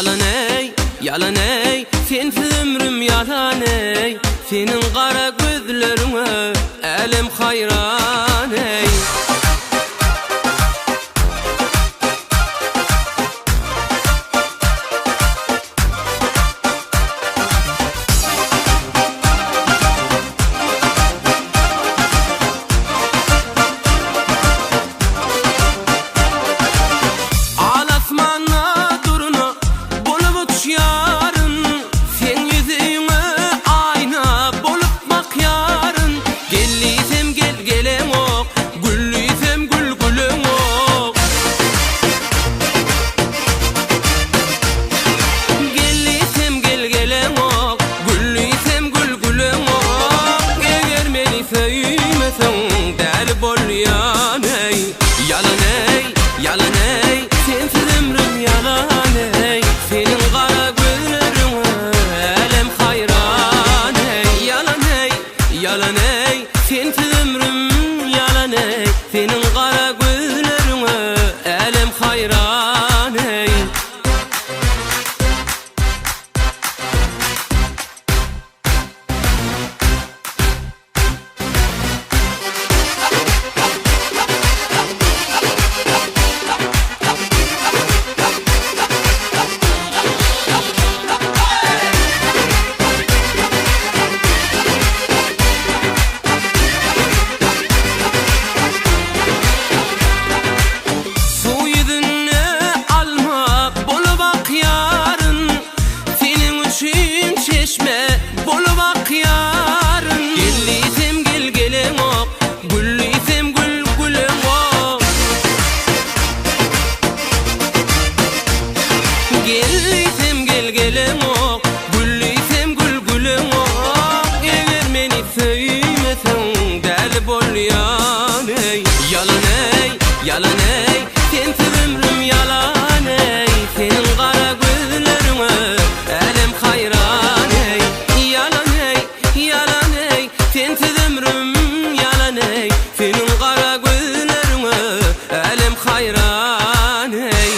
Ýalan eý, ýalan eý, sensiz ömrüm ýalan eý, Seniň gara gözleriňe älem haýran eý. Al asmanda durna bolup uçýaryn, Seň ýüzüňe aýna bolup bakýaryn. Gel diýsem gel geleňok, gül diýsem gül güleňok. Gel diýsem gel geleňok, gül diýsem gül güleňok. Eger meni söýmeseň däli bolýan eý. Ýalan eý, ýalan eý, sensiz ömrüm ýalan eý. Seniň gara gözleriňe älem haýran eý. Ýalan eý, ýalan eý, sensiz ömrüm ýalan eý. Seniň gara gözleriňe älem haýran eý. Suw ýüzünde alma bolup akýaryn, Seniň üçin çeşme bolup akýaryn. Gel diýsem gel geleňok, gül diýsem gül güleňok. Gel diýsem gel geleňok, gül diýsem gül güleňok. Eger meni söýmeseň däli bolýan eý. Ýalan eý, ýalan eý, sensiz ömrüm ýalan eý. Seniň gara gözleriňe älem haýran eý. Ýalan eý, ýalan eý, sensiz ömrüm ýalan eý. Seniň gara gözleriňe älem haýran eý.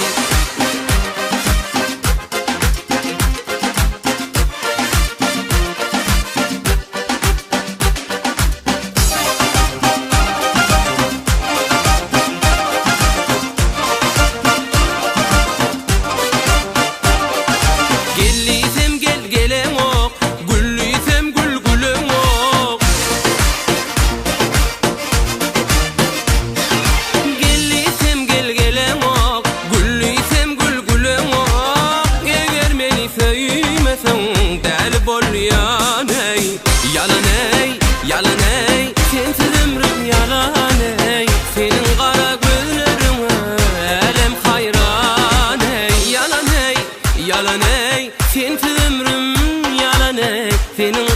Gel diýsem gel geleňok, gül diýsem gül güleňok. Gel diýsem gel geleňok, gül diýsem gül güleňok. Eger meni söýmeseň däli bolýan eý. Ýalan eý, ýalan eý, sensiz ömrüm ýalan eý. Seniň gara gözleriňe älem haýran eý. Ýalan eý, ýalan eý, sensiz ömrüm ýalan eý. Seniň.